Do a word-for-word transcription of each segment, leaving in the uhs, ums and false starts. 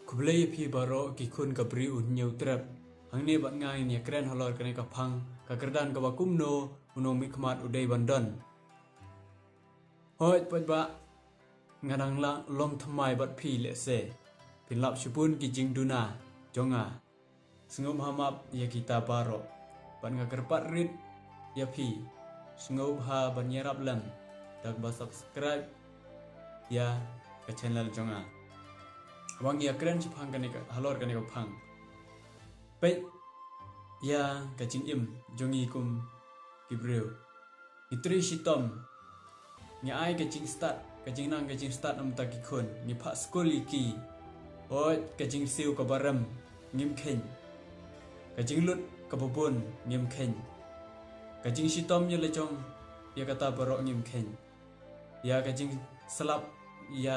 Khublei ïa phi baroh ki khun ka Bri u Hynñiewtrep. Hangne bad nga ngin ïakren halor kane ka phang, ka kyrdan kaba kumno u nongmihkhmat u dei ban don. Hooid paidbah, nga dang la long thymmai bad phi lehse. Phin lap shibun ki jingduna jong nga. Sngewbha map ïa kita baroh. Bad nga kyrpad rit ïa phi, sngewbha ban ïarap lem da kaba subscribe ïa ka channel jong nga. Wan ïakren shaphang kane ka, halor kane ka phang. Peit ïa ka jingim jong ngi kum ki briew. Ngi trei shitom. Ngi ai ka jingstad, ka jingnang ka jingstad namar ki khun. Ngi phah skul ïa ki. Hooid, ka jingsiew kaba rem ngim kheiñ. Ka jinglut kaba bun ngim kheiñ. Ka jingshitom ïa la jong ïa kata baroh ngim kheiñ. Ïa ka jingslap ïa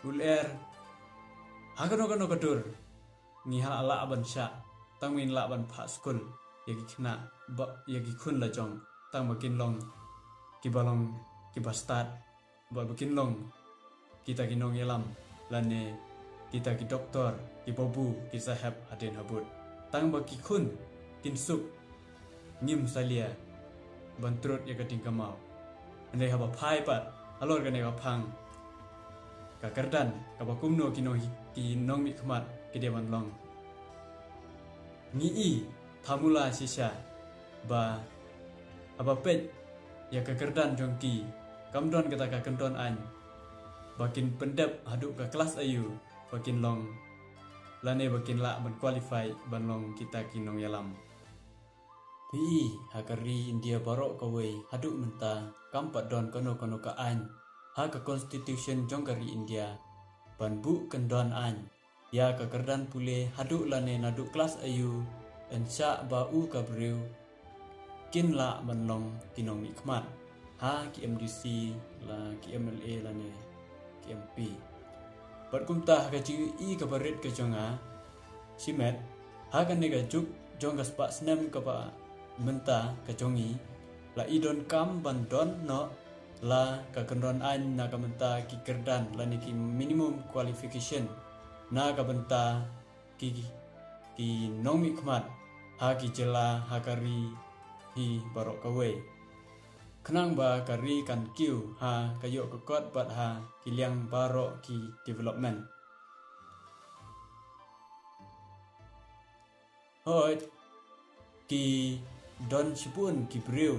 u lyer. Ha kano kano ka dur ngi hap lah ban shah, tang ba ngin lah ban phah skul ïa ki khynnah, ba ïa ki khun la jong, tang ba kin long kiba long kiba stad, ba ba kin long kita ki nongïalam lane kita ki doktor, ki babu, ki sahep hadien habud. Tang ba ki khun kin suk ngim salia ban trud ïa ka jingkynmaw. Hynrei haba phai pat halor kane ka phang, ka kyrdan kaba kumno ki nong, ki nongmihkhmat ki dei ban long. Ngi i thamula shisha ba haba peit ïa ka kyrdan jong ki, kam don kata ka kyndon aiñ ba kin pyndep haduh ka klas aïu ba kin long, lane ba kin lah ban qualify ban long kita ki nongïalam. Phi i, ha ka ri India baroh kawei haduh mynta kam pat don kano kano ka aiñ ha ka constitution jong ka ri India ban buh kyndon aiñ ïa ka kyrdan pule haduh lane naduh klas aïu yn shah ba u ka briew kin lah ban long ki nongmihkhmat ha ki M D C, la ki M L A lane ki M P. Bad kumta ha ka jingïohi kaba rit ka jong nga, shimet, ha kane ka juk jong ka spah snem kaba mynta ka jong ngi, la i donkam ban don noh la ka kyndon aiñ na ka bynta ki kyrdan lane ki minimum qualification na ka bynta ki, ki nongmihkhmat ha ki jylla, ha ka ri hi baroh kawei. Khnang ba ka ri kan kiew ha ka ïoh ka kot bad ha ki liang baroh ki development. Hooid, ki don shibun ki briew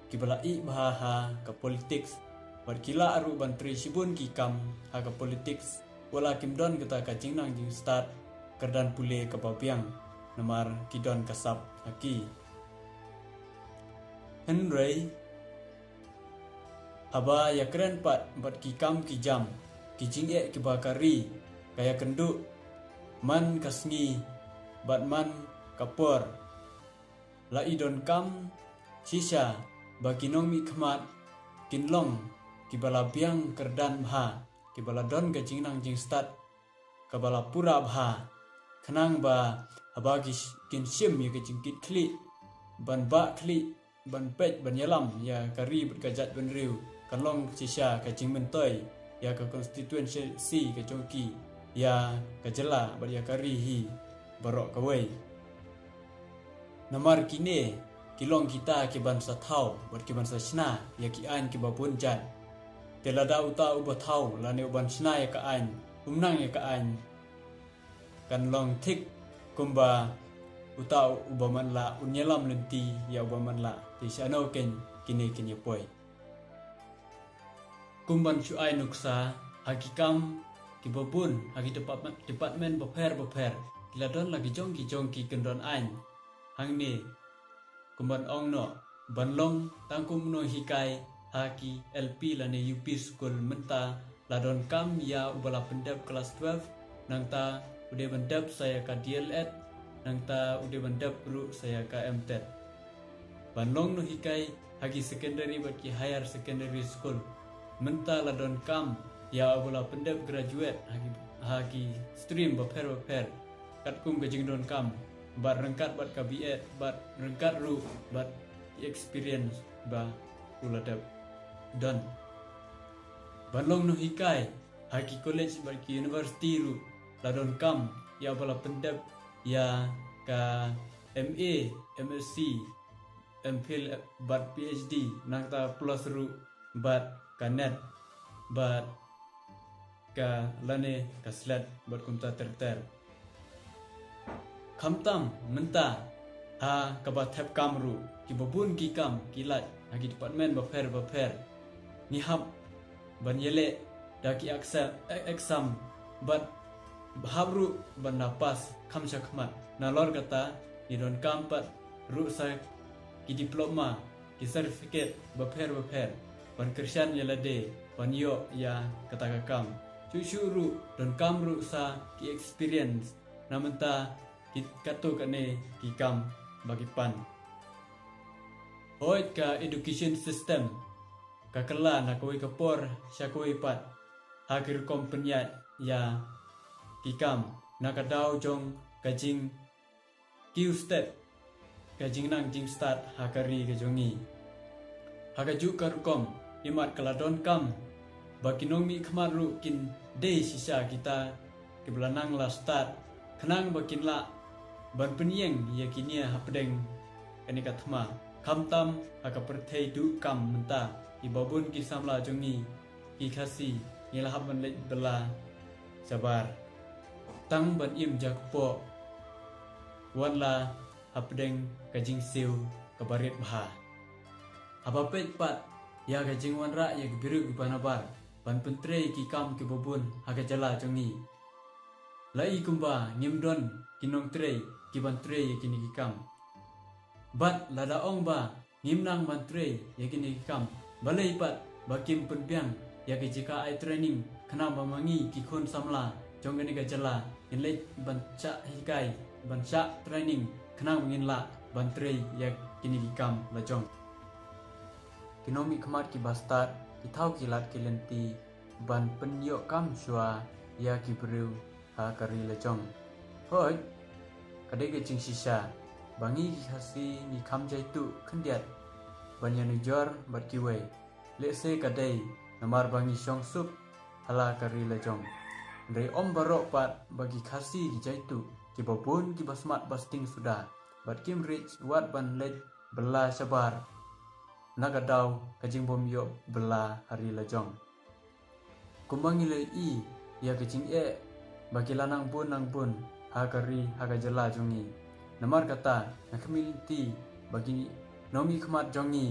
kiba la ïeh bha ha ka politics, bad ki lah ruh ban trei shibun ki kam ha ka politics, wat la kim don kata ka jingnang jingstad kyrdan pule kaba biang, namar ki don ka sap ha ki. Hynrei haba ïakren pat bad ki kam ki jam, ki jingeh kiba ka ri ka ïakynduh man ka sngi bad man ka por, la i donkam shisha ba ki nongmihkhmat kin long kiba la biang kyrdan bha, kiba la don ka jingnang jingstad kaba la pura bha, khnang ba haba ki sh-, kin shim ïa ka jingkit khlieh, ban bah khlieh, ban peit, ban ïalam ïa ka ri bad ka jaitbynriew, kan long shisha ka jingmyntoi ïa ka constituency ka jong ki, ïa ka jylla bad ïa ka ri hi baroh kawei. Namar kine ki long kita kiban sa thaw bad kiban sa shna ïa ki aiñ kiba bun jait. Te lada uta uba thaw lane uban shna ïa ka aiñ um nang ïa ka aiñ, kan long thik kumba uta uba man la un ïalam lynti ïa uba man la. Te shano keiñ kine kin ïa poi? Kumban shu ai nuksa, ha ki kam kiba bun, ha ki department, department bapher bapher, ki la don la ki jong ki jong ki kyndon aiñ. Hangne kumban ong noh, ban long tang kum u nonghikai ha ki L P lane U P school mynta la donkam ïa uba la pyndep klas twelve, nangta u dei ban dep sa ïa ka D L Ed, nangta u dei ban dep ruh sa ïa ka M Ted. Ban long nonghikai ha ki secondary bad ki higher secondary school mynta la donkam ïa uba la pyndep graduate ha ki, ha ki stream bapher bapher, katkum ka jingdonkam, bad ryngkat bad ka B Ed, bad ryngkat ruh bad ki experience ba u la dep don. Ban long nonghikai ha ki college bad ki university ruh la donkam ïa ba la pyndep ïa ka M A, M Sc, M Phil bad P H D, nangta plus ruh bad ka NET bad ka lane ka SLET bad kumta ter ter. Khamtam mynta ha kaba thep kam ruh, kiba bun ki kam ki lait ha ki department bapher bapher. Ngi hap ban ïaleh da ki exam, exam bad hap ruh ban da pass kham sha khmat. Nalor kata ngi donkam pat ruh sa ki diploma, ki certificate bapher bapher ban kyrshan ïa lade ban ïoh ïa kata ka kam. Shuh shuh ruh donkam ruh sa ki experience na mynta ki katto katne ki kam ba ki pan. Hooid, ka education system ka kylla na kawei ka por sha kawei pat ha ki rukom pynïaid ïa ki kam, na ka daw jong ka jingkiew step, ka jingnang jingstad ha ka ri ka jong ngi. Ha kajuh ka rukom, imat ka la donkam ba ki nongmihkhmat ruh kin dei shisha kita kiba la nang la stad, khnang ba kin lah ban pynïeng ïa ki nia hapdeng kane ka thma. Khamtam ha ka pyrthei duh kam mynta, kiba bun ki samla jong ngi ki Khasi ngi la hap ban leit bylla shabar tang ban im jakpoh, wat la hapdeng ka jingsiew kaba rit bha. Haba peit pat ïa ka jingwanrah ïa ki briew kiba nabar ban pyntrei ki kam kiba bun ha ka jylla jong ngi, la i kumba ngim don ki nongtrei kiban trei ïa kine ki kam. Bad lada ong ba ngim nang ban trei ïa kine ki kam, balei pat ba kim pynbiang ïa ki jaka ai training, khnang ba ma ngi ki khun samla jong kane ka jylla ngin leit ban shah hikai, ban shah training, khnang ba ngin lah ban trei ïa kine ki kam la jong. Ki nongmihkhmat kiba stad ki thaw ki lad ki lynti ban pynïoh kam shuwa ïa ki briew ha ka ri la jong. Hooid, ka dei ka jingshisha ba ngi ki Khasi ngi kham jaituh khyndiat ban ïanujor bad kiwei. Lehse ka dei namar ba ngi shong suk ha la ka ri la jong. Hynrei ym baroh pat ba ki Khasi ki jaituh, kiba bun kiba smat ba sting suda bad kim rit wat ban leit bylla shabar na ka daw ka jingbym ïoh bylla ha ri la jong. Kumba ngi la i ïa ka jingeh ba ki la nang bun nang bun ha ka ri ha ka jylla jong ngi. Namar kata nga khmih lynti ba ki nongmihkhmat jong ngi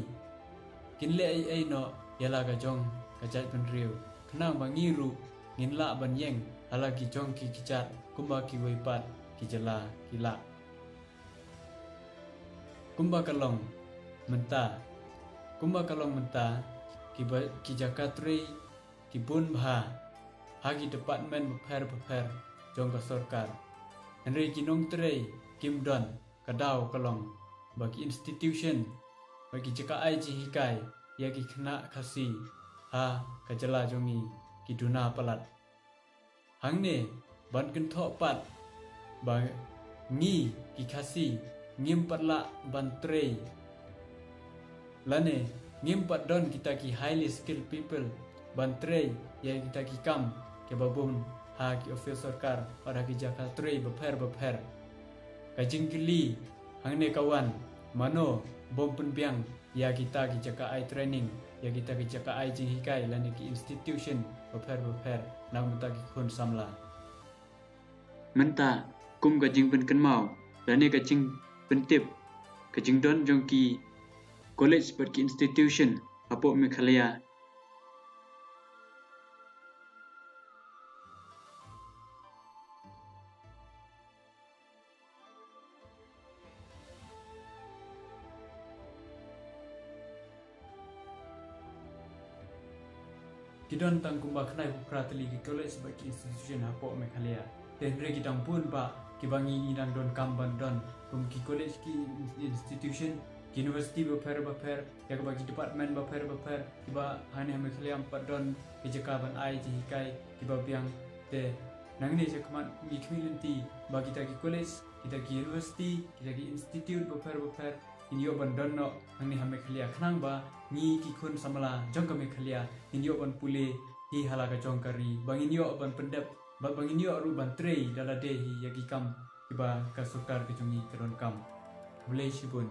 kin leh ei ei noh ïa la ka jong ka jaitbynriew, khnang ba ngi ruh ngin lah ban ïeng ha la ki jong ki kjat kumba kiwei pat ki jylla ki lah. Kumba ka long mynta, kumba ka long mynta, kiba, ki jaka trei ki bun bha ha ki department bapher bapher jong ka sorkar. Hynrei ki nongtrei kim don, ka daw ka long ba ki institution, ba ki jaka ai jinghikai ïa ki khynnah Khasi ha ka jylla jong ngi ki duna palat. Hangne ban kynthoh pat ba ngi ki Khasi ngim pat lah ban trei, lane ngim pat don kita ki highly skilled people ban trei ïa kita ki kam kiba bun ha ki office sorkar bad ha ki jaka trei bapher bapher. Ka jingkylli hangne ka wan, mano bym pynbiang ïa kita ki jaka ai training, ïa kita ki jaka ai jinghikai lane ki institution bapher bapher na ka bynta ki khun samla. Mynta kum ka jingpynkynmaw lane ka jingpyntip, ka jingdon jong ki college bad ki institution hapoh Meghalaya. Ki don tang kumba khyndai phew phra tylli ki college bad ki institution hapoh Meghalaya. Te hynrei ki dang bun bah kiba ngi, ngi dang donkam ban don kum ki college, ki institution, ki university bapher bapher, ïa kaba ki department bapher bapher kiba hangne ha Meghalaya ym pat don ki jaka ban ai jinghikai kiba biang. Te nangne shakhmat ngi khmih lynti ba kita ki college, kita ki university, kita ki institute bapher bapher ngin ïoh ban don noh hangne ha Meghalaya, khnang ba ngi ki khun samla jong ka Meghalaya ngin ïoh ban pule hi ha la ka jong ka ri, ba ngin ïoh ban pyndep bad ba ngin ïoh ruh ban trei da lade hi ïa ki kam kiba ka sorkar ka jong ngi ka donkam. Khublei shibun.